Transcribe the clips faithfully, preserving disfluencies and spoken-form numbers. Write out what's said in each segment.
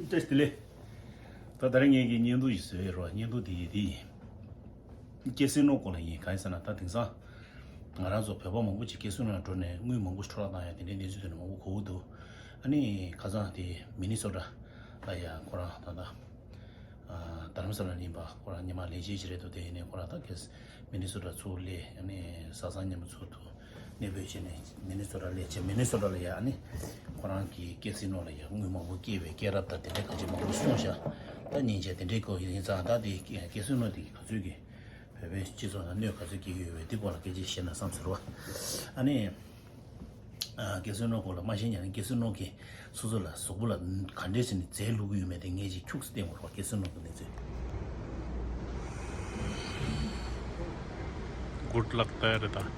བཀྲ་ཤིས་བདེ་ལེགས། ད་ད་རེས་ངེད་ཀྱི་བརྙན་ཐུང་ཞིག་བཟོས་ཡོད་རོགས། བརྙན་ཐུང་དེ་ཡིན་དེ་ཡིན། ཀེ་སི་ནོ་སྐོར་ལ་ཡིན། གང་ཡིན་ཟེར་ན་ད་དེང་སང་ང་རང་ཚོ་བོད་པ་མང་པོ་ཅིག་ཀེ་སི་ནོ་ལ་འགྲོ་ནས་དངུལ་མང་པོ་འཕྲོ་བརླག་བཏང་ཡ་དེ་འདྲའི་གནས་ཚུལ་དེ་འདྲ་མང་པོ་གོ་གི་འདུག་ཨ་ནི་ཁ་སང་དེ་མི་ནི་སོ་ཊ་ལ་ཡ་ཁོ་རང་ད་ལྟ་ཨ་རྡ་རམ་ས་ལ་ནས་ཡིན་པ། ཁོ་རང་ཉི་མ་ལས་བྱེད་ཅིག་རེད་འདུག་དེ་ཡིན་ནའི་ཁོ་རང་ད་ཀེ་སི་མི་ནི་སོ་ཊ་ཚུར་སླེབས། ཨ་ནི་བཟའ་ཚང་མཉམ་པོ་ཚུར་དུ་གནས་སྤོས་བྱས་ནས་མི་ནི་སོ་ཊ་ལ་ཡ་ཨ་ནི་ཁོ་རང་གི་ཀེ་སི་ནོ་ལ་ཡ་དངུལ་མང་པོ་སྐྱེས་པའི་སྐྱེས་རབས་དང་དེ་འདྲའི་ག་ཅིག་མང་པོ་གསུངས་ཤག་ད་སྙིང་རྗེ་དེ་འདྲའི་སྐོར་ཡིན་ཙང་ད་དེ་ཀེ་སི་ནོ་དེ་ག་ཚོད་ཀྱི་བོད་པའི་སྤྱི་ཚོགས་ལ་གནོད་ག་ཚོད་སྐྱེལ་གྱི་ཡོད་པའི་དེ་སྐོར་ལ་སྐད་ཆ་བཤད་ན་བསམ་ཟེར་བ། ཨ་ནི། ཀེ་སི་ནོ་སྐོར་ལ་མ་ཤེས་ཉན་ན་ཀེ་སི་ནོ་གི་སོ་སོ་ལ་གཟུགས་པོ་ལ་ག་འདྲས་བྱས་ནས་རྫས་བླུགས་ཀྱི་ཡོད་མེད་དེ་ངས་ཅིག་ཁྱུག་ཙམ་བསྟན་དགོས་རེད་པ། ཀེ་སི་ནོ་གི་གནས་ཚུལ། Good luck ད་རེད་ད།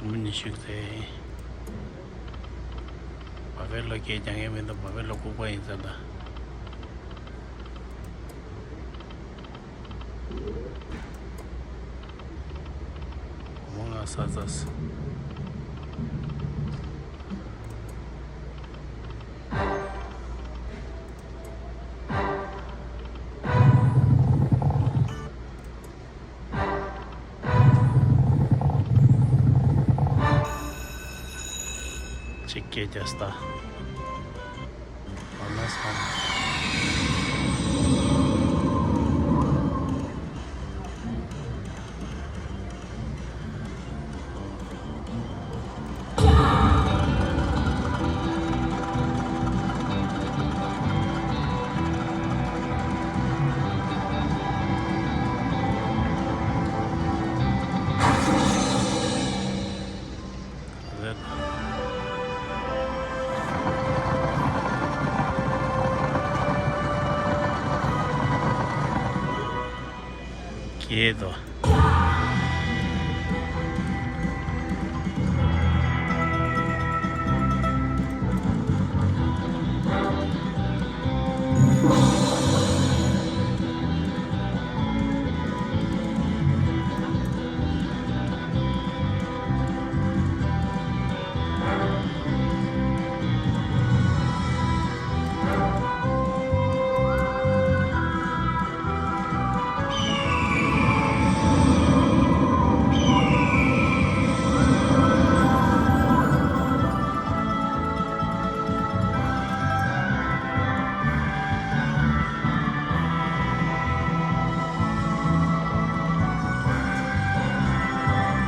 མི་ཉི་ཤུ་ཚེ། བ་ཕེ་ལོ་སྐད་རྒྱག་མཁན་མི་འདུག་བ་ཕེ་ལོ་ལྐུགས་པ་ཡིན་ཟེར་ད། མོ་ང་ས་ཚ་སི། ཅིག་སྐད་རྒྱག་སྟ།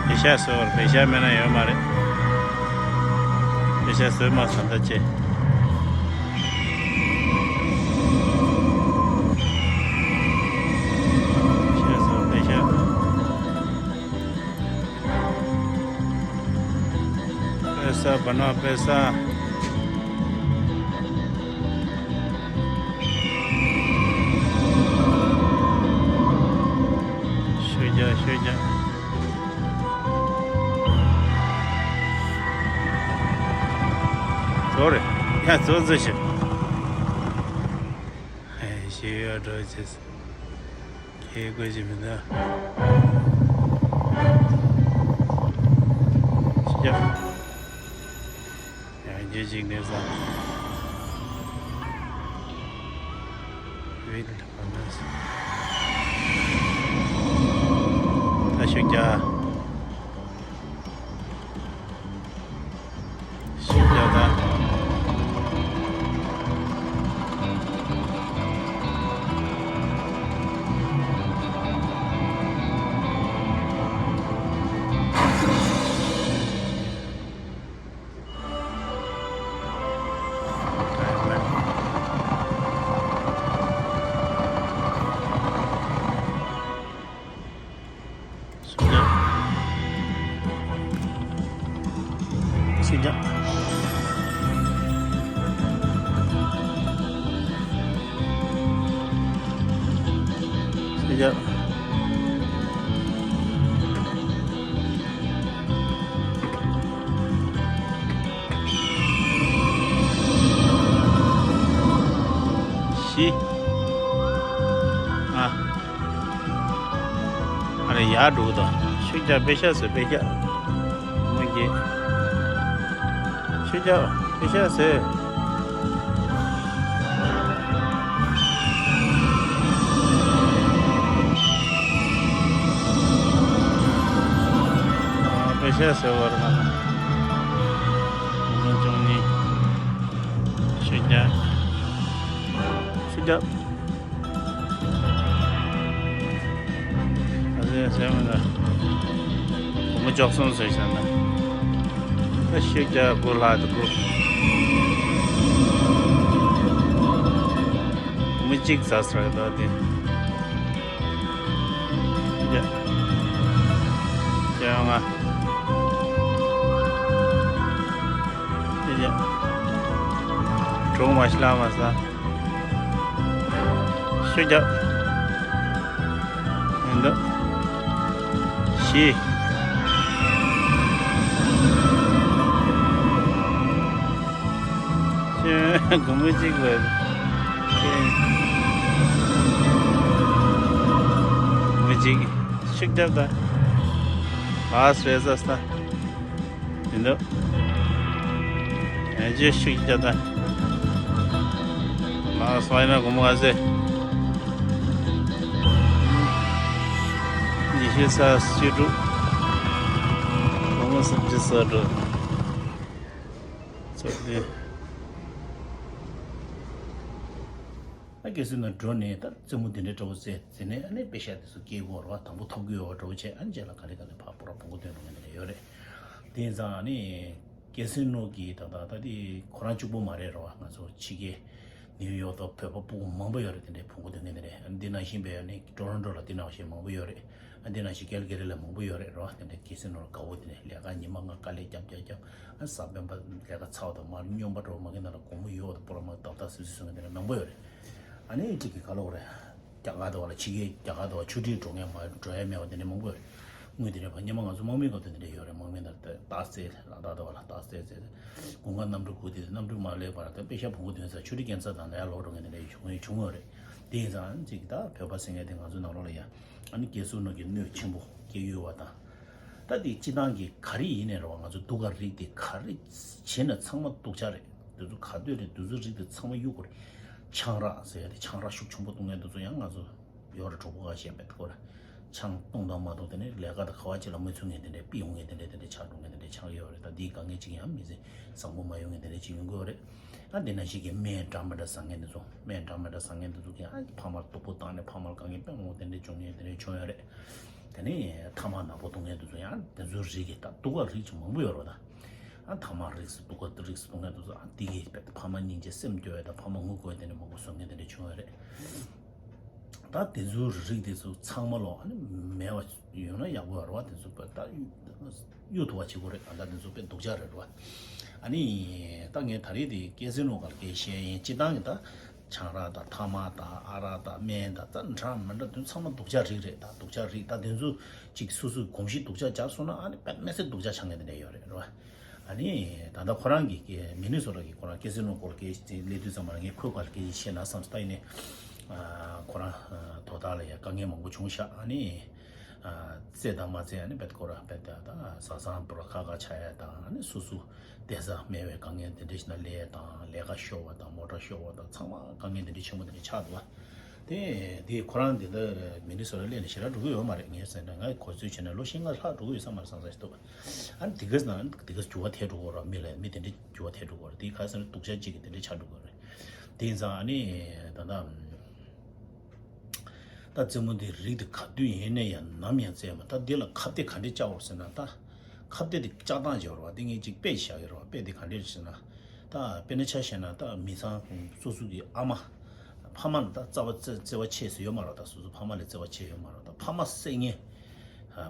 པེ་ཤ་བཟོ་བར་པེ་ཤ་མེད་ན་ཡོད་མ་རེད། པེ་ཤ་བཟོས་མ་ཟ་འདྲ་བྱེད། པེ་ཤ་བཟོ་པེ་ཤ། པེ་ས་བ་ན་པེ་ས། ཤུགས་རྒྱག་ཤུགས་རྒྱག་ཚོ་རེ། ཡ་ཚོ་ཚོ་ཞིག་ཧེ་ཤེས་ཡོད་འགྲོ་ཆེ། ཁྱེད་དགོས་ཀྱི་མི་འདུག་ཤེས་རྒྱག་ཡང་རྒྱུ་གཅིག་ནས་བཟང་། བིལ་ཕ་མེས། ད་ཤུགས་རྒྱག་ཤུགས་རྒྱག་ད། ཤུགས་རྒྱག་ཤུགས་རྒྱག་ཤུགས་རྒྱག་བཞི། ལྔ། ཨ་རེ་ཡར་འགྲོ་གི་འདུག་ཤུགས་རྒྱག་པེ་ཤ་བཟོས་པེ་ཤ། མོ་རྒྱས། ཤུགས་རྒྱག་པེ་ཤ་བཟོས། ཤ་ཟེར་བར་ང་ལ་ཉིས་སྟོང་བཅུ་གཉིས། ཤུགས་རྒྱག་ཤུགས་རྒྱག་ཨ་ཟེར་ཟེར་མི་འདུག་སྒོར་མོ་བཅུ་གསུམ་ཟེར་བཞག་ན། ད་ཤུགས་རྒྱག་དགུ་ལྷག་ཏུ་དགུ། སྒོར་མོ་གཅིག་ཟ་ཟེར་ད་དེ། ཡ། བཅོ་ལྔ། ཡ། གྲོགས་མ་ཤི་ལ་མ་ཟ། ཤུགས་རྒྱག་མི་འདུག་བཞི། སྒོར་མོ་གཅིག་ལ། སྒོར་མོ་གཅིག་ཤུགས་རྒྱབ་དང་། ལཱ་སྤེ་ས་སྟ། མི་འདུག་ཡང་ཅིག་ཤུགས་རྒྱབ་དང་། ལཱ་སྤེ་ན་སྒོར་མོ་ག་ཚད། ཉི་ཤུ་རྩ་བཞི་དྲུག་སྒོར་མོ་སུམ་ཅུ་སོ་དྲུག་ཚོགས་འདུ། ཨ་གལ་སྲིད་ན་འགྲོ་ནས་ད་རྩེད་མོ་དེ་འདྲའི་འདྲ་བོ་རྩེ་རྩེ་ནས་ཨ་ནི་པེ་ཤ་དེ་ཚོ་སྐྱེལ་དགོས་རེད་བ། དང་པོ་ཐོབ་དགོས་ཡོད་འདྲ་བོ་བྱས། ཨ་ནི་རྗེས་ལ་ག་ལེ་ག་ལེ་ཕར་སྤོ་ར་ཕུང་པོ་འདོན་འགྲོ་མཁན་དེ་འདྲ་ཡོད་རེད། དེ་ཡིན་ཙང་ཨ་ནི་ཀེ་སི་ནོ་གི་ད་ད་ད་དེ་ཁོ་རང་གཅིག་པོ་མ་རེད་རེད་བ། ང་ཚོ་ཕྱི་རྒྱལ་ནིའུ་ཡོག་དང་བོད་པ་སྤུ་གུ་མང་པོ་ཡོད་རེད། དེ་འདྲའི་ཕུང་པོ་འདོན་མཁན་དེ་འདྲ། ཨ་ནི་འདི་ནང་བཞིན་པའི་ཨ་ནི་ཊོ་རོན་ཊོ་ལ་འདི་ནང་བཞིན་མང་པོ་ཡོད་རེད། ཨ་འདི་ནང་བཞིན་ཀལ་ག་རི་ལ་མང་པོ་ཡོད་རེད་རེད་བ། དེ་འདྲའི་ཀེ་སི་ནོ་ལ་དགའ་བོ། དེ་ནས་ལས་ཀ་ཉི་མ་ལྔ་དཀའ་ལས་རྒྱབ་རྒྱབ་རྒྱབ། ཨ་གཟའ་སྤེན་པ་ལས་ཀ་ཚ་བ་དང་མར་སྨྱོན་པ་འགྲོ་མ་གི་ནང་ལ་སྒོར་མོ་ཡོད་པ་དང་སྤོ་ར་མ་བཏབ་བཏབ་སུ་སུ་སུ་ངེ་དེ་འདྲ་མང་པོ་ཡོད་རེད། ཨ་ནི་གཅིག་གི་ག་ལ་འོ་རེད། རྒྱ་གར་དུ་བ་ལ་ཕྱི་རྒྱལ་རྒྱ་གར་དུ་བ་ཆོས་ཁྲིར་འགྲོ་མཁན་མ་འགྲོ་ཡ་མེད་པ་དེ་འདྲ་མང་པོ་ཡོད་རེད། དངུལ་དེ་འདྲ་བ་སྔོན་མ་ང་ཚོ་དམག་མིའི་སྐབས་དུ་དེ་འདྲ་ཡོད་རེད། དམག་མི་ནང་དུ་རྟགས་གསལ་ལ་དྭགས་དུ་བ་ལ་རྟགས་གསལ་ཟེར། དགུན་ཁ་གནམ་གྲུ་སྒུག་དེ་གནམ་གྲུ་མ་སླེབས་བར་དུ་པེ་ཤ་བོང་གུ་འདོན་ས་ཆོས་ཁྲི་སྐྱེལ་ས་དང་ལ་ཡ་ལོག་འགྲོ་མཁན་དེ་འདྲ་བྱུང་ཡོད་བྱུང་ཡོད་རེད། དེ་ཡིན་ཙང་གཅིག་ད་བོད་པ་ཟེར་མཁན་དེ་ང་ཚོ་ནང་ལོགས་ལ་ཡ། ཨ་ནི་ཀེ་སི་ནོ་གི་སྣོད་ཆེན་པོ་སྐྱེ་ཡོད་པ་དང་། ད་དེ་སྤྱི་བཏང་གི་ག་རེ་ཡིན་ནའི་རེད་བ། ང་ཚོ་གདུགས་དཀར་རིགས་དེ་ག་རེ་བྱས་ན་ཚང་མ་སྡུག་ཅག་རེད། དེ་ཚོ་ག་དུས་རེད། དེ་ཚོ་རིགས་དེ་ཚང་མ་གཡུག་དགོས་རེད། ཆང་རག་ཟེར་ཡ་དེ་ཆང་རག་ཤུགས་ཆེན་པོ་བཏུང་མཁན་དེ་ཚོ་ཡང་ང་ཚོ་ཡོད་རེད། གྲོགས་པོ་ཁ་ཤས་བེད་ཁོ་ར་ཆང་བཏུང་དང་མ་བཏུང་། དེ་ནས་ལས་ཀ་དང་ག་བ་ཅིག་ལ་མི་ཚུད་མཁན་དེ་འདྲས། པི་ཡོང་མཁན་དེ་འདྲས་དེ་འདྲས་ཆགས་འགྲོ་མཁན་དེ་འདྲས་ཆགས་ཡོད་རེད། ད་དེའི་དཀའ་ངལ་ཅིག་ཡང་མི་ཚེ་བཟང་པོ་མ་ཡོང་མཁན་དེ་འདྲས་ཅིག་ཡོང་གི་ཡོད་རེད། ཨ་དེ་ནང་བཞིན་གྱི་སྨན་འདྲ་མི་འདྲ་ཟ་མཁན་དེ་ཚོ། སྨན་འདྲ་མི་འདྲ་ཟ་མཁན་དེ་ཚོ་གིས་ཨ་ཕ་མར་སྡུག་པོ་བཏང་ནས་ཕ་མར་དཀའ་ངལ་དཔེ་མང་པོ་དེ་འདྲས་བྱུང་མཁན་དེ་འདྲས་བྱུང་ཡོད་རེད། དེ་ནས་ཐ་མག་ནག་པོ་བཏུང་མཁན་དེ་ཚོ་ཡང་དེ་ཚོའི་རིགས་ཀྱི་ད་གདུགས་དཀར་རིགས་ཀྱི་མང་པོ་ཡོད་རེད་ད། ཨ་ཐ་མག་རིགས་སུ་གདུགས་དཀར་རིགས་སུ་བཏུང་མཁན་དེ་ཚོ། ཨ་དེ་གིས་ཕ་མ་སྙིང་རྗེ་སེམས་སྐྱོ་བའི་དང་ཕ་མ་ངུ་དགོས་དེ་འདྲས་མང་པོ་བཟོ་མཁན་དེ་འདྲས་བྱུང་ཡོད་རེད། ད་དེ་ཚོའི་རིགས་དེ་ཚོ་ཚང་མ་ལོ་ཨ་ནི་མེད་པ་ཡོང་ན་ཡག་པོ་ཡོད་རེད་བ། དེ་ཚོ་ད་གཡུག་ཐུབ་པ་བྱེད་དགོས་རེད། ད་ལྟ་དེ་ཚོ་དཔེ་སྡུག་ཅག་རེད་བ། ཨ་ནི་ད་ངས་ད་རེས་དེ་ཀེ་སི་ནོ་སྒང་ལ་སྐད་བཤད་ཡིན། སྤྱིར་བཏང་གི་ད་ཆང་རག་དང་ཐ་མག་དང་ཨ་རག་དང་སྨན་དང་ད་འདྲ་མི་འདྲ་དེ་ཚང་མ་སྡུག་ཅག་རིགས་རེད། ད་སྡུག་ཅག་རིགས་ད་དེ་ཚོ་ཅིག་སོ་སོའི་གོམས་གཤིས་སྡུག་ཅག་སྦྱར་སོང་ན་ཨ་ནི་དཔེ་མི་སྲིད་སྡུག་ཅག་ཆགས་མཁན་དེ་འདྲ་ཡོད་རེད་རེད་བ། ཨ་ནི་ད་ལྟ་ཁོ་རང་གི་མི་ནི་སོ་ཊ་གི་ཁོ་རང་ཀེ་སི་ནོ་སྐོར་སྐད་ཆ་སླེབས་དུས་ཙམ་པ་ལ་ངས་ཁོའི་སྐོར་སྐད་ཆ་བཤད་ན་བསམ་སོང་། ད་ཡིན་ནའི་ཁོ་རང་དོ་བདག་ལ་ཡང་དཀའ་ངལ་མང་པོ་བྱུང་ཤག་ཨ་ནི་རྩེད་དང་མ་རྩེད་ཨ་ནི་བེད་ཁོ་རང་བེད་ད་བཟའ་ཚང་པོ་ར་ཁ་ཁ་ཆགས་ཡ་དང་། ཨ་ནི་སོ་སོ་བསྡད་ས་མེད་པའི་དཀའ་ངལ་དེ་འདྲ་ཞིག་ན་སླེབས་ཡ་དང་། ལས་ཀ་ཤོར་བ་དང་མོ་ཊ་ཤོར་བ་དང་ཚང་མ་དཀའ་ངལ་དེ་འདྲ་ཆེན་པོ་དེ་འདྲ་ཆགས་འདུག་བ། དེ་དེ་ཁོ་རང་དེ་འདྲ་མི་ནི་སོ་ཊ་སླེབས་ནས་ཞེ་དྲག་འགྲོ་གི་ཡོད་མ་རེད། ངས་ཟེར་ན་ང་གོ་ཚོད་བྱས་ན་ལོ་བཞི་ལྔ་ལྷག་འགྲོ་གི་ཡོད་ས་མ་རེད་བསམ་ས་ཞིག་འདུག་ཨ་ནི་དེ་ག་ན་དེ་ག་འགྱུར་བ་ཐེབས་འགྲོ་གི་རེད། མི་ལ་མི་དེ་འདྲ་འགྱུར་བ་ཐེབས་འགྲོ་གི་རེད། དེ་ག་ཟེར་ན་སྡུག་ཅག་ཅིག་གི་དེ་འདྲ་ཆགས་འགྲོ་གི་རེད། དེ་ཡིན་ཙང་ཨ་ནི་ད་ལྟ་ད་རྩེད་མོ་འདི་རིགས་དེ་ག་དུས་ཡིན་ན་ཡང་ནམ་ཡང་རྩེད་མ། ད་འདི་ལ་ཁ་གཏད་ག་འདྲས་བཅའ་དགོས་ཟེར་ན། ད་ཁ་གཏད་དེ་བཅའ་སྟངས་ཅིག་ཡོད་རེད་བ། དེ་ངས་ཅིག་དཔེ་ཞིག་བཞག་ཡོད་རེད་བ། དཔེ་དེ་ག་འདྲས་ཟེར་ན། ད་དཔེར་ན་ཆ་བཞག་ན་ད་མི་ཚང་སོ་སོ་གི་ཨ་མ་ཕ་མ་ལ་ད་བརྩེ་བ་བརྩེ་བ་ཆེ་ཟེར་ཡོད་མ་རེད། ད་སོ་སོ་ཕ་མ་ལ་བརྩེ་བ་ཆེ་ཡོད་མ་རེད། ད་ཕ་མ་བསད་མཁན་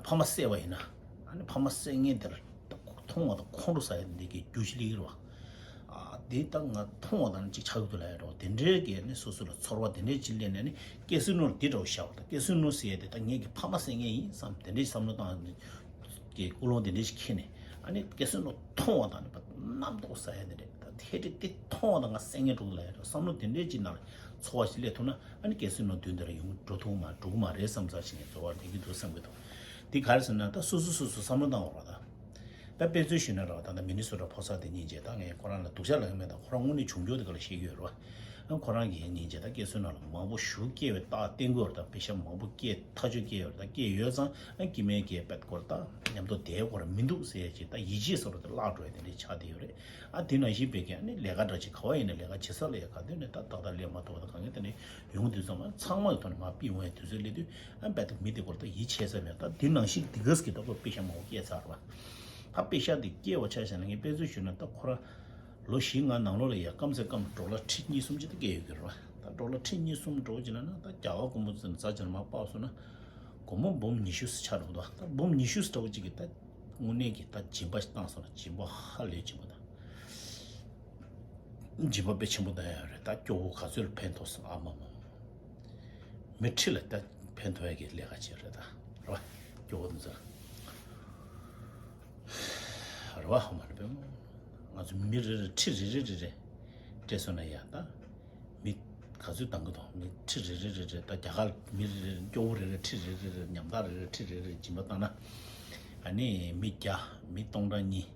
ཕ་མ་བསད་པ་ཡིན་ན། ཨ་ནི་ཕ་མ་བསད་མཁན་དེར་མཐོང་བ་དང་ཁོང་ཁྲོ་ཟ་ཡ་འདི་གི་རྒྱུ་ཞིག་སླེབས་ཀྱི་རེད་བ། ཨ་དེ་ད་ང་མཐོང་བ་དང་ཅིག་ཆགས་ཀྱི་འདུག་ལབ་ཡ་འདྲ་བོ་དེ་འདྲའི་གི་ནི་སོ་སོ་ལ་ཚོར་བ་དེ་འདྲའི་ཅིག་སླེབས་ནས་ནི་ཀེ་སི་ནོར་འདི་འདྲ་བོ་བཞག་པ་དང་། ཀེ་སི་ནོར་ཟེར་ཡ་དེ་ད་ངེད་ཀྱི་ཕ་མ་བསད་མཁན་ཡིན་བསམ་དེ་འདྲའི་བསམ་བློ་བཏང་གི་ཀུན་སློང་དེ་འདྲའི་ཞིག་འཁྱེར་ནས། ཨ་ནི་ཀེ་སི་ནོར་མཐོང་བ་དང་ནི་རྣམ་རྟོག་ཟ་ཡ་དེ་འདྲ། ད་དེ་འདྲ་དེ་མཐོང་བ་དང་ང་བསད་མཁན་འགྲོ་གི་ལབ་ཡ་འདྲ་བོ་བསམ་བློ་དེ་འདྲའི་ཅིག་ནང་ལ་ཚོར་བ་ཞིག་སླེབས་ཐུབ་ན། ཨ་ནི་ཀེ་སི་ནོར་མདུན་དེ་ལ་ཡོང་འགྲོ་ཐུབ་མ་འགྲོ་གི་མ་རེད་བསམ་ཚར་ཞིག་ངས་ཚོར་བ་སླེབས་ཀྱི་འདུག་བསམ་གྱི་འདུག་དེ་ག་རེ་ཟེར་ན་ད་སོ་སོ་སོ་སོ་བསམ་བློ་བཏང་དགོས་རེད་བ། ད་ད་དཔེ་མཚོན་ཞུས་ན་ར་བ། ད་ད་མི་ནི་སོ་ཊ་ཕོ་གསར་དེ་གཉིས་བྱས། ད་ངས་ཁོ་རང་ལ་སྡུག་ཅག་ལབ་ཀྱི་མེད། ད་ཁོ་རང་དངོས་གནས་བྱུང་རྒྱུ་དེ་ག་ལ་བཤད་ཀྱི་ཡོད་རེད་བ། ཨ་ཁོ་རང་གིས་སྙིང་རྗེ་ད་སྐྱེ་སོན་ནང་ལ་མང་པོ་ཞུ་སྐྱེ་བའི་རྟགས་བསྟན་དགོས་རེད། ད་པེ་ཤ་མང་པོ་སྐྱེ་ཐག་ཆོད་སྐྱེ་ཡོད་རེད། ད་སྐྱེ་ཡོད་ཙང་ཨ་སྐྱེ་མེད་སྐྱེ་པད་སྐོར་ད་མཉམ་དུ་བསྡད་དགོས་རེད་མི་འདུག་ཟེར་ཅིག་ད་ཡིད་ཆེས་བཟོ་འདྲ་ད་བརླག་འགྲོ་ཡ་དེ་འདྲས་ཆགས་བསྡད་ཡོད་རེད། ཨ་དེ་ནང་བཞིན་པའི་གི་ཨ་ནི་ལས་ཀ་འདྲ་ཅིག་ག་བ་ཡིན་ན་ལས་ཀ་བྱེད་ས་ལ་ཡ་ག་དུས་ནས་ད་ཏག་ཏག་ལས་མ་ཐུབ་པ་ད་གང་གི་དེ་འདྲས་ཡོང་དུས་ཙམ་ཨ་ཚང་མ་གི་ཐོག་ནས་མར་ཕུད་འོང་ཡ་དུས་ཚོད་སླེབས་དུས་ཨ་པད་ད་མི་དེ་སྐོར་ད་ཡིད་ཆེས་ས་མེད། ད་དེ་ནང་བཞིན་དེ་ག་ས་གི་ད་ཁོ་པེ་ཤ་མང་པོ་སྐྱེས་ཚར་བ། ད་པེ་ཤ་དེ་སྐྱེས་པ་ཆ་བཞག་ན་ངས་དཔེ་མཚོན་ཞུས་ན་ད་ཁོ་རང་ལོ་བཞི་ལྔ་ནང་ལོགས་ལ་ཡ་སྐམ་སེ་སྐམ་ཌོ་ལར་ཁྲི་གཉིས་གསུམ་ཅིག་ད་སྐྱེ་ཡོད་ཀྱི་རེད་བ། ད་ཌོ་ལར་ཁྲི་གཉིས་གསུམ་འགྲོ་བ་ཅིག་ལ་ན་ད་རྒྱ་གར་སྒོར་མོ་ཙམ་རྫ་ཆེན་མ་སྤར་སོང་ན་སྒོར་མོ་འབུམ་ཉི་ཤུ་ཙམ་ཆགས་འགྲོ་གི་འདུག་ད་འབུམ་ཉི་ཤུ་ཙམ་འདྲ་བོ་ཅིག་གི་ད་དངོས་གནས་ཀྱི་ད་སྦྱིན་པ་ཞིག་བཏང་སོང་ན་སྦྱིན་པ་ཧ་ལས་ཆེན་པོ་དང་། སྦྱིན་པ་དཔེ་ཆེན་པོ་བཏང་ཡོད་རེད། ད་སྐྱོ་བོ་ག་ཚོད་ལ་ཕན་ཐོགས་སོང་ཨ་མ་མ་མ། མི་ཁྲི་ལ་ད་ཕན་ཐོགས་ཡ་གི་ལས་ཀ་བྱས་རེད་ད། རེད་བ། སྐྱོ་བོ་འདི་ཚོ། རེད་བ་ཧ་མ་རེད་པས་མོ། ང་ཚོ་མི་རེ་རེ་ཁྲི་རེ་རེ་རེ་རེ་སྤྲད་སོང་ན་ཡ་ད། མི་ག་ཚོད་བཏང་གི་འདུག་མི་ཁྲི་རེ་རེ་རེ་རེ་ད་རྒྱ་གར་མི་རེ་རེ་སྐྱོ་བོ་རེ་རེ་ཁྲི་རེ་རེ་རེ་ཉམ་ཐག་རེ་རེ་ཁྲི་རེ་རེ་སྦྱིན་པ་བཏང་ན། ཨ་ནི་མི་བརྒྱ་མི་སྟོང་ཕྲག་གཉིས།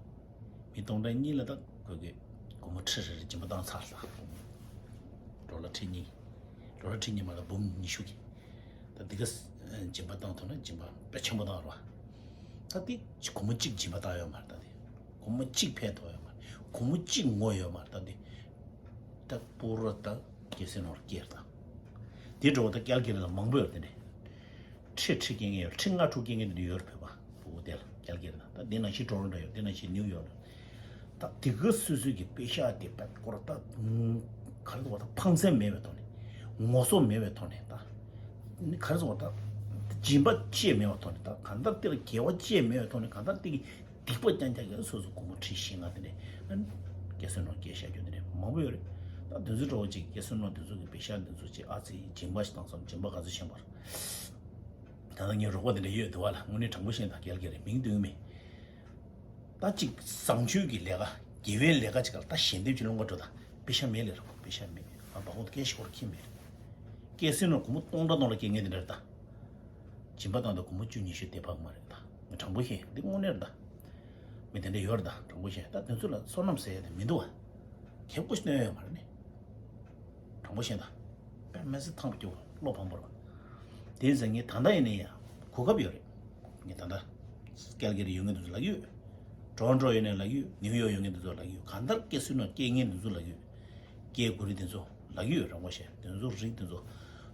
མི་སྟོང་ཕྲག་གཉིས་ལ་ད་ཁོས་ཀྱི་སྒོར་མོ་ཁྲི་རེ་རེ་སྦྱིན་པ་བཏང་ཚར་ལ། ཌོ་ལར་ཁྲི་གཉིས། ཌོ་ལར་ཁྲི་གཉིས་མ་ལ་འབུམ་ཉི་ཤུ་གི། ད་འདི་ག་སྦྱིན་པ་བཏང་ཐུབ་ན་སྦྱིན་པ་དཔེ་ཆེན་པོ་བཏང་རོགས། ད་འདི་སྒོར་མོ་གཅིག་སྦྱིན་པ་བཏང་ཡོད་མ་རེད་ད་འདི། སྒོར་མོ་གཅིག་ཕན་ཐོགས་ཡོད་མ་རེད། སྒོར་མོ་གཅིག་ངོ་ཡོད་མ་རེད་ད་འདི། ད་པུ་ར་ད་སྐྱེ་སེ་ནོར་སྐྱེར་ད། འདི་འགྲོ་ད་ཀལ་ཀི་རི་ལ་མང་པོ་ཡོད་དེ་འདྲས། ཁྲི་ཁྲི་སྐྱེ་མཁན་ཡོད། ཁྲི་ལྔ་དྲུག་སྐྱེ་མཁན་དེ་འདྲ་ཡོད་རེད་བོད་པ། ཕྲུ་གུ་དེ་ལ་ཀལ་ཀི་རི་ན་ད་དེ་ནང་བཞིན་ཊོ་རོན་ཊོ་ཡོད། དེ་ནང་བཞིན་ནིའུ་ཡོག་ལ། ད་དེ་ག་སོ་སོའི་གི་པེ་ཤག་དེ་པད་སྐོར་ད་ག་རེ་ཟེར་བ་ད་ཕངས་སེམས་མེད་པའི་ཐོག་ནས་ངོ་སོ་མེད་པའི་ཐོག་ནས་ད་ག་རེ་ཟེར་བ་ད་སྦྱིན་པ་བཅས་མེད་པའི་ཐོག་ནས་ད་གང་ལྟར་དེ་ལ་དགེ་བ་བཅས་མེད་པའི་ཐོག་ནས་གང་ལྟར་དེ་གི་སྡིག་པ་རྐྱང་རྐྱང་གི་སོ་སོ་སྒོར་མོ་ཁྲི་བཞི་ལྔ་དེ་འདྲས་སྐྱེ་སོན་ནོར་སྐྱེ་བཞག་རྒྱུ་དེ་འདྲས་མང་པོ་ཡོད་རེད། ད་དེ་ཚོ་འདྲ་བོ་ཅིག་སྐྱེ་སོན་ནོར་དེ་ཚོ་གི་པེ་ཤག་དེ་ཚོ་ཅིག་ཨ་ཙི་སྦྱིན་པ་ཞིག་བཏང་སོང་། སྦྱིན་པ་ག་ཚོད་ཆེན་པོ་རེད། ད་ལྟ་ངའི་རོགས་པ་དེ་འདྲ་ཡོད་འདུག་བ་ལ། དངོས་གནས་དྲང་པོ་བཤད་ན་ད་རྒྱལ་ཁ་རེད། མིང་འདོན་གི་མེད། ད་ཅིག་བཟང་སྤྱོད་ཀྱི་ལས་ཀ་དགེ་བའི་ལས་ཀ་ཅིག་ལ་ད་ཞལ་འདེབས་ཀྱི་སློང་ག་འགྲོ་ད། པེ་ཤ་མེད་ལས་རོགས་པེ་ཤ་མེད། ང་བ་ཁོང་སྐད་ཤོར་ཁྱི་མེད། སྐྱེ་སྲིད་ནོར་སྒོར་མོ་སྟོང་ཕྲག་སྟོང་ཕྲག་སྐྱེ་ངེས་དེ་འདྲ་རེད་ད། སྦྱིན་པ་བཏང་ད་སྒོར་མོ་བཅུ་ཉི་ཤུ་དེ་ཕག་མ་རེད་ད། ངས་དྲང་པོ་བཤད་འདི་དངོས་གནས་རེད་ད། མི་དེ་འདྲ་ཡོད་རེད་ད་དྲང་པོ་བཤད། ད་དེ་ཚོ་ལ་བསོད་ནམས་ཟེར་ཡ་དེ་མི་འདུག་བ། ཁེ་པོ་ཞིག་སྟོན་ཡ་ཡོད་མ་རེད་ནི། དྲང་པོ་བཤད་ད། དཔེ་མི་སྲིད་ཐང་དུ་སྐྱོ་བོ་བློ་ཕམ་པོ་རེད། དེ་ཡིན་ཙང་ངས་ད་ལྟ་ཡིན་ནའི་ཡང་གོ་སྐབས་ཡོད་རེད། ངས་ད་ལྟ་ཀལ་ཀི་རི་ཡོད་ངེས་དེ་ཚོ་ལབ་ཀྱི་ཡོད། ཊོ་རོན་ཊོ་ཡོད་ནའི་ལབ་ཀྱི་ཡོད། ནིའུ་ཡོག་ཡོད་ངེས་དེ་ཚོ་ལབ་ཀྱི་ཡོད། གང་ལྟར་སྐྱེ་སྲིད་ནོར་སྐྱེ་ངེས་དེ་ཚོ་ལབ་ཀྱི་ཡོད། སྐྱེ་དགོས་རིགས་དེ་ཚོ་ལབ་ཀྱི་ཡོད། རང་གོ་ཤེས་དེ་ཚོ་རིགས་དེ་ཚོ་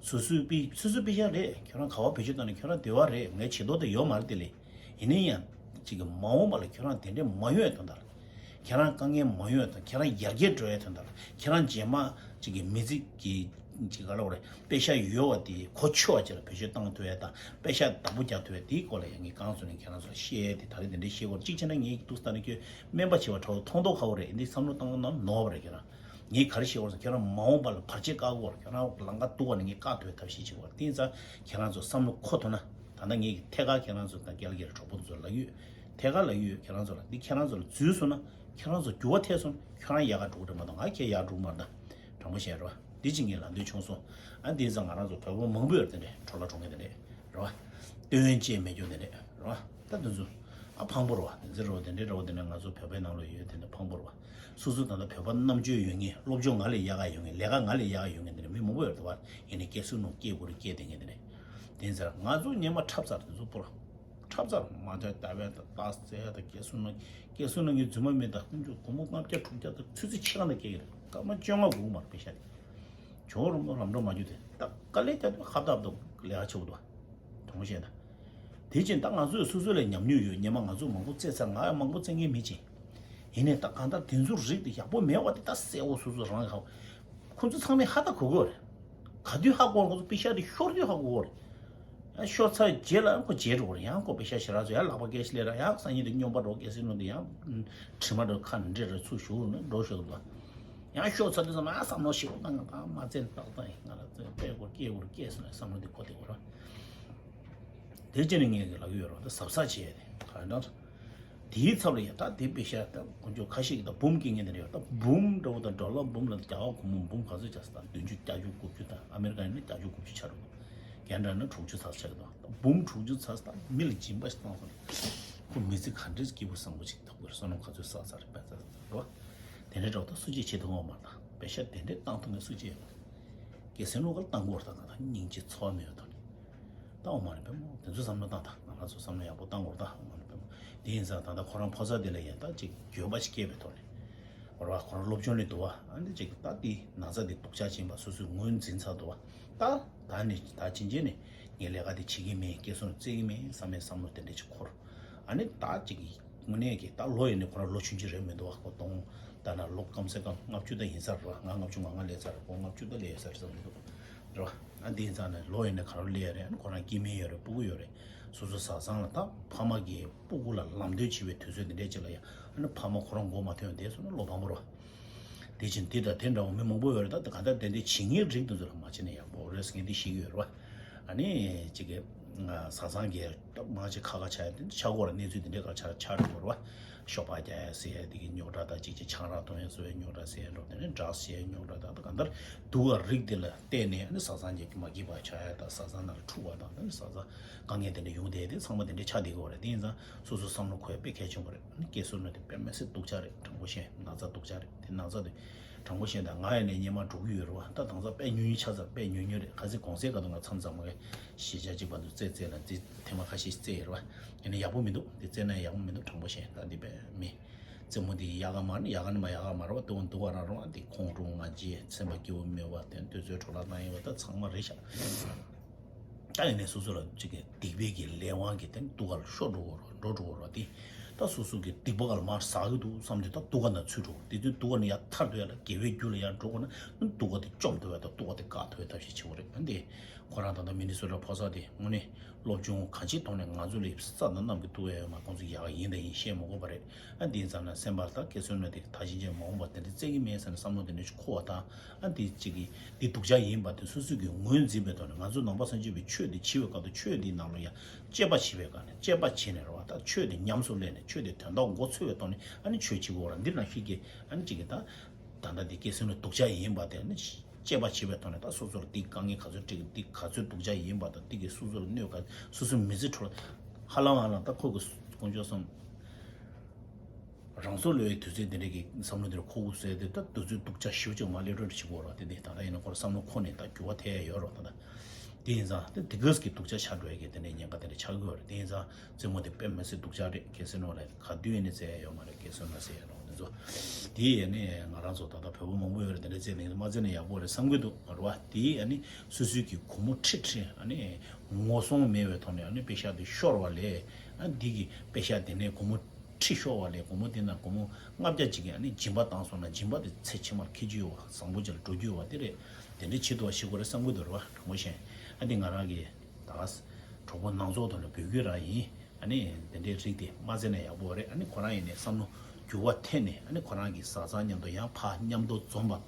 སོ་སོའི་པི་སོ་སོའི་པེ་ཤག་རེད། ཁྱོད་རང་ག་བ་བེད་སྤྱོད་བཏང་ནས་ཁྱོད་རང་བདེ་བ་རེད། ངས་བྱེད་མདོག་དེ་ཡོད་མ་རེད་དེ་ལས། ཡིན་ན་ཡང་ཅིག་གི་མ་འོངས་པ་ལ་ཁྱོད་རང་དེ་འདྲས་མ་ཡོང་ཡ་དོན་དག་ལ། ཁྱེད་རང་དཀའ་ངལ་མ་ཡོང་ཡ་དང་ཁྱེད་རང་ཡར་རྒྱས་འགྲོ་ཡ་དོན་དག་ལ། ཁྱེད་རང་རྗེས་མ་ཅིག་གི་མི་ཚེ་གི་ཅིག་ག་ལ་བ་རེད། པེ་ཤག་ཡོད་བ་དེ་གོ་ཆོད་བ་ཅིག་ལ་བེད་སྤྱོད་བཏང་ཐུབ་ཡ་དང་པེ་ཤག་བདག་པོ་རྒྱག་ཐུབ་ཡ་དེའི་སྐོར་ལ་ཡང་ངས་གང་སོང་ནས་ཁྱེད་རང་ཚོ་ལ་བཤད་ཡ་དེ་ད་རེས་དེ་འདྲས་བཤད་དགོས་རེད། གཅིག་བྱས་ན་ངས་འདུག་ས་ད་ནི་ཁྱོད་སྨན་པ་བྱེད་པ་འདྲ་བོ་མཐོང་མདོག་ཁ་པོ་རེད། འདི་བསམ་བློ་བཏང་ན་ནོར་བ་རེད། ཁྱེད་རང་ངས་ག་རེ་བཤད་དགོས་རེད་ཟེར། ཁྱོད་རང་མ་འོངས་པ་ལ་བར་ཆད་བཀག་དགོས་རེད། ཁྱོད་རང་ལམ་ཁ་སྡུག་པ་ནས་ངས་བཀག་ཐུབ་ཡ་ཐབས་ཤེས་བྱེད་དགོས་རེད། དེ་ཡིན་ཙང་ཁྱེད་རང་ཚོ་བསམ་བློ་འཁོར་ཐུབ་ན། ད་ལྟ་ངས་ཐད་ཀར་ཁྱེད་རང་ཚོ་དང་ཀལ་ཀི་རི་གྲོགས་པོ་ཚོ་ལ་ཡོད། ཐད་ཀར་ལ་ཡོད། ཁྱེད་རང་ཚོ་ལ་འདི་ཁྱེད་རང་ཚོ་ལ་འཛུལ་སོང་ན་ཁྱེད་རང་ཚོ་འགྱུར་བ་ཐེབས་སོང་ན་ཁྱོད་རང་ཡག་ག་འགྲོ་གི་རེད་མ་གཏོགས་ང་ཁྱེད་ཡག་འགྲོ་གི་མ་རེད་ད། དྲང་པོ་བཤད་རོགས། འདི་གཅིག་ངས་ལབ་འདོད་བྱུང་སོང་། ཨ་འདི་ཙང་ང་རང་ཚོ་བོད་པ་མང་པོ་ཡོད་རེད་དེ་འདྲས་འཕྲོ་བརླག་འགྲོ་མཁན་དེ་འདྲས་རེད་བ། ལྟོས་ཡོན་ཅེས་མེད་རྒྱུ་དེ་འདྲས་རེད་བ། ད་འདི་ཚོ་ཨ་ཕངས་པོ་རེད་བ། དེ་ཚོ་རེད་བ། དེ་འདྲས་རེད་བ། དེ་ནས་ང་ཚོ་བོད་པའི་ནང་ལ་ཡོད་དེ་འདྲས་ཕངས་པོ་རེད་བ། སོ་སོ་ད་ལྟ་བོད་པ་རྣམ་དཔྱོད་ཡོད་མཁན་སློབ་སྦྱོང་ང་ལས་ཡག་ག་ཡོད་མཁན་ལས་ཀ་ང་ལས་ཡག་ག་ཡོད་མཁན་དེ་འདྲས་མི་མང་པོ་ཡོད་རེད་བ། ཡིན་ནའི་སྐྱེ་སྲིད་ནོར་སྐྱེ་དགོས་རེད་སྐྱེ་བསྡད་མཁན་དེ་འདྲས། དེ་ཚར་ང་ཚོ་ཉེས་མ་འཁྲབ་ཚར་དེ་ཚོ་པོ་ར། འཁྲབ་ཚར་མ་འཇོག་ལྟ་བའི་དང་རྟགས་གསལ་དང་སྐྱེ་སོང་ན་སྐྱེ་སོང་ན་ངའི་རྫུན་མ་མིན་ད་ཀུན་སྤྱོད་སྒོར་མོ་ལྔ་བརྒྱ་དྲུག་བརྒྱ་དང་ཆུ་ཚོད་ཕྱེད་ཀ་ནང་སྐྱེ་གི་རེད། སྐར་མ་བཅོ་ལྔ་སྒུག་མར་པེ་ཤ་དེ་ཇོ་རུ་མོ་ལམ་འགྲོ་མ་རྒྱུ་དེ་ད་དཀའ་ལས་རྒྱག་དུས་ཁ་བཏབ་འདུག་ལས་ཀ་ཆེ་བོ་འདུག་དྲང་པོ་བཤད་ན། དེ་བཞིན་ད་ང་ཚོས་སོ་སོ་ལ་ཉམས་མྱོང་ཡོད། ཉེས་མ་ང་ཚོ་མང་པོ་བཙལ་ཚར། ང་ཡང་མང་པོ་བཙལ་མཁན་མི་ཅིག་ཡིན་ནའི་ད་གང་ལྟར་དེ་ཚོ་རིགས་དེ་ཡག་པོ་མེད་པ་དེ་ད་གསལ་བོ་སོ་སོ་རང་གི་ཧ། ཁོ་ཚོ་ཚང་མས་ཧ་ད་གོ་གོ་རེད། ག་དུས་ཧ་གོ་རེད། ཁོ་ཚོ་པེ་ཤ་དེ་ཤོར་དུས་ཧ་གོ་གོ་རེད། ཡང་ཤོར་ཚར་རྗེས་ལ་ཁོ་བརྗེད་འགྲོ་གོ་རེད། ཡང་ཁོ་པེ་ཤ་ཞེ་དྲག་ཚོ་ཡང་ལག་པ་སྐད་ཆ་ལས་ར་ཡང་སང་ཉིན་དུ་སྨྱོན་པ་འགྲོ་སྐད་ཟེར་ནོ་དེ་ཡང་དྲི་མ་འགྲོ་ཁ་འདྲེ་ར་ཚུར་ཞུགས་ནས་འགྲོ་ཤོར་འདུག་ཡང་ཤོར་ཚར་དུས་ཙམ་ཡང་བསམ་བློ་ཞིག་བཏང་ཡང་ད་མ་བཙན་ཏག་ཏག་ཡིན། ང་ལ་བཙན་སྤྲད་དགོས་སྐྱེལ་དགོས་སྐྱེལ་སོང་ན་བསམ་བློ་དེ་འཁོར་བསྡད་དགོས་ར། དེ་རྗེས་ནས་ངས་ཀྱི་ལབ་ཀྱི་ཡོད་རེད། ད་གཟབ་གཟབ་བྱས་ཏེ་ག་འདྲ། དེའི་ཚབ་ལ་ཡ་ད་དེ་པེ་ཤ་ད་དཀོན་མཆོག་ཁ་ཤས་ཀྱིས་ད་འབུམ་སྐྱེ་མཁན་དེ་འདྲ་ཡོད། ད་འབུམ་འདྲ་བོ་དང་ཌོ་ལར་འབུམ་ལ་རྒྱ་གར་སྒོར་མོ་འབུམ་ག་ཚོད་ཆགས་སོང་། ད་བདུན་ཅུ་བརྒྱད་ཅུ་དགུ་བཅུ་དང་ཨ་མེ་རི་ཀ་ཡིན་ན་བརྒྱད་ཅུ་དགུ་བཅུ་ཆགས་འགྲོ་གི་འདུག་རྒན་འདྲ་ན་དྲུག་ཅུ་ཚར་ཆགས་ཀྱི་འདུག་ད་འབུམ་དྲུག་ཅུ་ཚར་སོང་། ད་མི་ལ་སྦྱིན་པ་ཞིག་བཏང་སོང་ན་ཁོ་མི་ཚེ་ག་འདྲའི་སྐྱིད་པོ་བཟང་པོ་ཞིག་ཐོབ་དགོས་རེད། བསོད་ནམས་ག་ཚོད་བསགས་ཚར་རེད་པས་ཚར་རེད་བ། དེ་འདྲ་འདྲ་བོ་ད་སུ་གཅིག་བྱེད་ཐུབ་ཀྱི་ཡོད་མ་རེད། ད་ པེ་ཤ་དེ་འདྲས་བཏང་ཐུབ་མཁན་སུ་གཅིག་ཡོད་མ་རེད། སྐྱེད་སྲིང་ལོ་ག་ལ་བཏང་དགོས་རེད། ད་ང་ད་སྙིང་རྗེ་ཚོར་བ་མེད་པ་ཐོག་ནས་ད་འོ་མ་རེད་པས་མོ། དེ་ཚོ་བསམ་བློ་བཏང་ད། ང་རང་ཚོ་བསམ་བློ་ཡག་པོ་བཏང་དགོས་རེད། ད་འོ་མ་རེད་པས་མོ། དེ་ཡིན་ཙང་ད་ལྟ་ཁོ་རང་ཕོ་གསར་དེ་ལ་ཡང་ད་ཅིག་འགྱོད་པ་ཞིག་སྐྱེས་པའི་ཐོག་ནས་རེད་བ། ཁོ་རང་སློབ་སྦྱོང་ལས་འདུག་བ། ཨ་འདི་ཅིག་ད་དེ་ན་ཚ་དེ་སྡུག་ཅག་ཕྱིན་པ་སོ་སོས་ངོས་འཛིན་ཚར་འདུག་བ། ད་ད་ནི་ད་ཕྱིན་ཆད་ནས་ངས་ལས་ཀ་དེ་བྱེད་ཀྱི་མེད། སྐྱེད་སྲིང་རྩེད་ཀྱི་མེད་བསམ་པའི་བསམ་བློ་དེ་འདྲ་ཅིག་འཁོར། ཨ་ནི་ད་ཅིག་དངོས་གནས་ཀྱི་ད་ལོ་ཡིན་ནའི་ཁོ་རང་ལོ་ཆུང་ཆུང་རེད་མི་འདུག་བ། ཁོ་སྟོང་ད་ན་ལོ་གམ་སེ་གམ་ལྔ་བཅུ་ད་ཡིན་ས་རེད་བ། ང་ལྔ་བཅུ་ང་ལྔ་སླེབས་ས་རེད། ཁོ་ལྔ་བཅུ་ད་སླེབས་ཡོད་ས་རེད་བསམ་གྱི་འདུག་རེད་བ། ཨ་འདི་ཡིན་ཙང་ནས་ལོ་ཡིན་ནའི་ག་རེ་སླེབས་ཡོད་རེད། ཨ་ནི་ཁོ་རང་སྐྱེ་དམན་ཡོད་རེད། སྤུ་གུ་ཡོད་རེད། སོ་སོ་བཟའ་ཚང་ལ་ད་ཕ་མ་གིས་སྤུ་གུ་ལ་ལམ་སྟོན་བྱེད་པའི་དུས་ཚོད་འདི་འདྲས་ཅིག་ལ་ཡང་ཨ་ནི་ཕ་མ་ཁོ་རང་མགོ་མ་ཐོན་བསྡད་སོང་ན་བློ་ཕམ་པོ་རེད་བ། དེ་བཞིན་འདི་དང་དེ་འདྲ་བ་མི་མང་པོ་ཡོད་རེད། ད་ག་ད་དེ་འདྲའི་བྱེད་མཁན་རིགས་དེ་ཚོ་ལ་མ་བྱེད་ན་ཡག་པོ་རེད་ཟེར་མཁན་འདི་ཤེས་ཀྱི་ཡོད་རེད་བ། ཨ་ནི་གཅིག་གི་བཟའ་ཚང་གི་མང་ཆེ་ཁ་ཁ་ཆགས་ཡ་དེ་ཆགས་ཀྱི་ཡོད་རེད། གནས་ཚུལ་དེ་འདྲའི་ཁ་ཆགས་ཆགས་འགྲོ་གི་རེད་བ། ཤོག་སྦག་རྒྱག་ཡ་ཟེར་ཡ་དེ་གི་རྙོག་དྲ་དང་གཅིག་གཅིག་ཆང་རག་འཐུང་ཡ་བཟོ་ཡ་རྙོག་དྲ་ཟེར་ཡ་འགྲོ། དེ་ནས་ཌྲག་སི་བྱེད་ཡ་རྙོག་དྲ་དང་གང་ལྟར་སྡུག་ག་རིགས་དེ་ལ་བརྟེན་ནས་ཨ་ནི་བཟའ་ཚང་གི་མ་སྐྱིད་པ་ཆགས་ཡ་དང་བཟའ་ཚང་ནང་ལ་འཁྲུག་པ་དང་ཨ་ནི་བཟའ་ཚང་དཀའ་ངལ་དེ་འདྲ་ཡོང་བསྡད་དེ་ཚང་མ་དེ་འདྲ་ཆགས་བསྡད་ཀྱི་ཡོད་རེད། དེ་ཡིན་ཙང་སོ་སོ་བསམ་བློ་འཁོར་ཡ་དཔེ་གལ་ཆེན་པོ་རེད། ཨ་ནི་སྐྱེད་སྲིང་ནང་དེ་དཔེ་མི་སྲིད་སྡུག་ཅག་རེད། དྲང་པོ་བཤད་ན་ཚ་སྡུག་ཅག་རེད། དེ་ན་ཚ་དེ་དྲང་པོ་བཤད་ན་ད་ང་ཡིན་ནའི་སྔོན་མ་འགྲོ་གི་ཡོད་རེད་བ། ད་དེང་སང་དཔེ་ཉུང་ཉུང་ཆགས་ཚར། དཔེ་ཉུང་ཉུང་རེད། ག་ཚོད་གོང་ཚད་ག་དུས་ང་མཚམས་མཚམས་མ་གི་གཞིས་ཆགས་གཅིག་བར་དུ་རྩེད་རྩེད་ལ་རྩེད་ཐེངས་མ་ཁ་ཤས་རྩེད་ཡོད་རེད་བ། ཡིན་ན་ཡག་པོ་མི་འདུག་དེ་རྩེད་ན་ཡག་པོ་མི་འདུག་དྲང་པོ་བཤད་ན་ད་འདི་དཔེ་མི་རྩེད་མོ་འདི་ཡག་ག་མ་རེད། ཡག་ག་ནི་མ་ཡག་ག་མ་རེད་བ། དེ་འོ་འདུག་བ་རང་རུང་བ། འདི་ཁོང་ཁྲོ་ང་རྒྱལ་སེམས་པ་སྐྱིད་པོ་མེད་བ། དེ་དུས་ཚོད་འཕྲོ་བརླག་བཏང་ཡོད་བ། ད་ཚང་མ་རེད་ཤག་ད་ཡིན་ནའི་སོ་སོ་ལ་ཅིག་གི་སྡིག་པའི་གི་ལས་དབང་གིས་དེ་སྡུག་ག་ལ་ཤོར་འགྲོ་གི་རེད། འགྲོ་འགྲོ་གི་རེད་དེ། ད་སོ་སོ་གི་སྡིག་པ་ག་ལ་མར་ཟག་གི་འདུག་བསམ་དུས་ད་སྡུག་ག་ནང་ཚུད་འགྲོ། དེ་དུས་སྡུག་ག་ནས་ཡར་ཐར་འགྲོ་ཡ་ལ་དགེ་བའི་རྒྱུ་ལ་ཡར་འགྲོ་དགོས་ན་སྡུག་ག་དེ་བཅོམ་ཐུབ་ཡ་དང་སྡུག་ག་དེ་བཀག་ཐུབ་ཡ་ཐབས་ཤེས་བྱེད་དགོས་རེད། ཨ་འདི་ཁོ་རང་ད་ལྟ་མི་ནི་སོ་ཊ་ཕོ་གསར་དེ་དངོས་གནས་སློབ་སྦྱོང་གང་ཅིའི་ཐོག་ནས་ང་ཚོ་ལས་ས་དང་གནམ་གྱི་ཐུག་ཡ་ཡོད་མ། ཁོང་ཚོ་ཡག་ག་ཡིན་དང་ཡིན་བཤད་མ་དགོས་པ་རེད། ཨ་འདི་ཡིན་ཙང་ན་སེམས་པ་ལ་ད་སྐྱེད་སྲིང་ནང་དེ་ད་ཕྱིན་ཆད་མ་འོངས་པ་དེ་འདྲ་རྩེད་ཀྱི་མེད་ཟེར་ནས་བསམ་བློ་དེ་འདྲ་ཞིག་འཁོར་བ་དང་། ཨ་འདི་གཅིག་གིས་འདི་སྡུག་ཅག་ཡིན་པ་དེ་སོ་སོ་གིས་ངོས་འཛིན་པའི་ཐོག་ནས་ང་ཚོ་ནང་པ་སངས་རྒྱས་པའི་ཆོས་འདི་བྱེད་པའི་སྐབས་དུ་ཆོས་འདིའི་ནང་ལ་ཡང་དཔྱད་པ་བྱེད་པའི་སྒང་ནས་དཔྱད་པ་བྱས་ནས་རེད་བ། ད་ཆོས་དེ་ཉམས་སུ་ལེན་ནས་ཆོས་དེ་དོན་དག་མགོ་ཚོས་པའི་ཐོག་ནས་ཨ་ནི་ཆོས་བྱེད་དགོས་ར། འདི་ནང་བཞིན་གྱི་ཨ་ནི་གཅིག་གིས་ད་ད་ལྟ་འདི་སྐྱེད་སྲིང་ལ་སྡུག་ཅག་ཡིན་པ་དེ་ཨ་ནི་དཔྱད་པ་བྱེད་པའི་ཐོག་ནས་ད་སོ་སོར་འདི་དཀའ་ངལ་ག་ཚོད་འཕྲད་ཀྱི། འདི་ག་ཚོད་སྡུག་ཅག་ཡིན་པ་དང་འདི་གིས་སོ་སོར་གནོད་ག་སོ་སོའི་མི་ཚེ་འཕྲོ་ལ་ཧ་ལམ་ཧ་ལམ་ད་ཁོ་གི་དཀོན་མཆོག་གསུམ། རང་སྲོག་བློས་པའི་དུས་ཚོད་འདི་འདྲ་གི་བསམ་བློ་འདི་འཁོར་དགོས་ཟེར་དུས་ད་དུས་ཚོད་སྡུག་ཅག་ཞེ་པོ་ཅིག་མ་སླེབས་རོགས་བྱེད་དགོས་ར། དེ་འདི་ད་ལྟ་ཡིན་ན་ཁོ་རང་བསམ་བློ་འཁོར་ནས་ད་འགྱུར་བ་ཐེབས་ཡ་ཡོད་ར། ད་ད་དེ་ཡིན་ཙང་དེ་དེ་གས་ཀྱི་སྡུག་ཅག་ཆགས་འགྲོ་ཡ་གི་དེ་འདྲའི་ཉེན་ཁ་དེ་འདྲ་ཆགས་ཀྱི་ཡོད་རེད། དེ་ཡིན་ཙང་རྩེད་མོ་དེ་དཔེ་མི་སྲིད་སྡུག་ཅག་རེད། གལ་སྲིད་ནོར་ལ་ག་དུས་ཡིན་ནའི་རྩེ་ཡ་ཡོད་མ་རེད། གལ་སྲིད་ནོར་རྩེ་ཡ་རོགས་དེ་ཚོ་དེ་ཡིན་ནའི་ང་རང་ཚོ་ད་ལྟ་བོད་པ་མང་པོ་ཡོད་རེད། དེ་འདྲ་རྩེ་ནས་མ་རྩེ་ན་ཡག་པོ་རེད་བསམ་གྱི་འདུག་རེད་བ། དེ་ཡིན་ནའི་སོ་སོའི་གི་སྒོར་མོ་ཁྲི་ཁྲི་ཨ་ནི་ངོ་སྲུང་མེད་པའི་ཐོག་ནས་ཨ་ནི་པེ་ཤག་དེ་ཤོར་བ་ལས་ཨ་འདི་གི་པེ་ཤག་དེ་ནས་སྒོར་མོ་ཁྲི་ཤོར་བ་ལས་སྒོར་མོ་དེ་ན་སྒོར་མོ་ལྔ་བརྒྱ་ཅིག་གིས་ཨ་ནི་སྦྱིན་པ་བཏང་སོང་ན་སྦྱིན་པ་དེ་ཚེ་ཕྱི་མར་འཁྱེར་རྒྱུ་ཡོད་བ། བཟང་པོ་ཅིག་ལ་འགྲོ་རྒྱུ་ཡོད་བ། དེ་རེད། དེ་འདྲའི་ཆེད་དུ་བ་ཤི་དགོས་རེད་བསམ་གྱི་འདུག་རེད་བ། དྲང་པོ་བཤད། ཨ་འདི་ང་རང་གི་ད་གྲོགས་པོ་ནང་ཚོགས་ཐོག་ནས་འབོད་སྐུལ་རང་ཡིན། ཨ་ནི་དེ་འདྲའི་རིགས་དེ་མ་རྩེ་ན་ཡག་པོ་རེད། ཨ་ནི་ཁོ་རང་ཡིན་ནའི་བསམ་བློ་འགྱུར་བ་ཐེབས་ནས་ཨ་ནི་ཁོ་རང་གི་བཟའ་ཚང་མཉམ་དུ་ཡང་ཕར་མཉམ་དུ་འཛོམས་པ།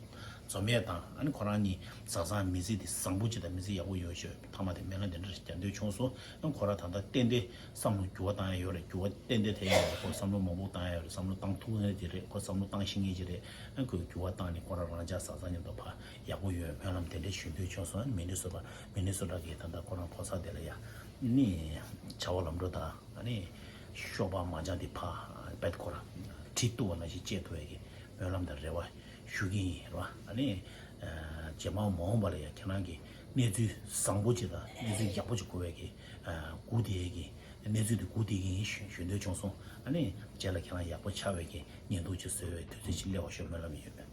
འཛོམས་ཡས་དང་ཨ་ནི་ཁོ་རང་གཉིས་བཟའ་ཚང་མི་ཚེ་དེ་བཟང་པོ་ཅིག་དང་མི་ཚེ་ཡག་པོ་ཡོང་ཤོག་ཐ་མ་དེ་སྨོན་ལམ་དེ་འདྲ་རྒྱག་འདོད་བྱུང་སོང་། ཨ་ཁོ་རང་ད་ལྟ་ཏན་ཏན་བསམ་བློ་འགྱུར་བ་བཏང་ཡ་ཡོད་རེད། འགྱུར་བ་ཏན་ཏན་ཐེབས་ཡ་ཡོད་རེད། ཁོ་བསམ་བློ་མང་པོ་བཏང་ཡ་ཡོད་རེད། བསམ་བློ་བཏང་ཐུབ་མཁན་ཅིག་རེད། ཁོ་བསམ་བློ་བཏང་ཤེས་མཁན་ཅིག་རེད། ཨ་ཁོས་འགྱུར་བ་བཏང་ནས་ཁོ་རང་རང་ཅག་བཟའ་ཚང་མཉམ་དུ་ཕར་ཡག་པོ་ཡོད་སྨོན་ལམ་དེ་འདྲ་ཞུ་འདོད་བྱུང་སོང་། ཨ་ནི་མི་ནི་སོ་ཊ་མི་ནི་སོ་ཊ་གི་ད་ལྟ་ཁོ་རང་ཕོ་གསར་དེ་ལ་ཡ་ནི་བྱ་བ་ལམ་འགྲོ་དང་ཨ་ནི་ཤོག་སྦག་མ་འཇང་དེ་ཕར་རྦད་ཁོ་རང་གྲི་གཏུབ་པ་ནང་བཞིན་བཅད་ཐུབ་ཡ་གི་སྨོན་ལམ་དང་རེ་བ་ཞུ་གི་ཡིན་རེད་བ། ཨ་ནི་རྗེས་མ་མ་འོངས་པ་ལ་ཡ་ཁྱེད་རང་གི་གནས་ཚུལ་བཟང་པོ་ཅིག་དང་གནས་ཚུལ་ཡག་པོ་ཅིག་གོ་བའི་གི་སྒུག་བསྡད་ཡ་གི་གནས་ཚུལ་དེ་སྒུག་བསྡད་ཀྱི་ཡིན་ཞུ་ཞུ་འདོད་བྱུང་སོང་། ཨ་ནི་རྗེས་ལ་ཁྱེད་རང་ཡག་པོ་ཆགས་པའི་གི་ཉིན་ཐོ་ཅིག་བཟོ་བའི་དུས་ཚོད་ཅིག་སླེབས་པ་ཤོག་སྨོན་ལམ་ཡོད།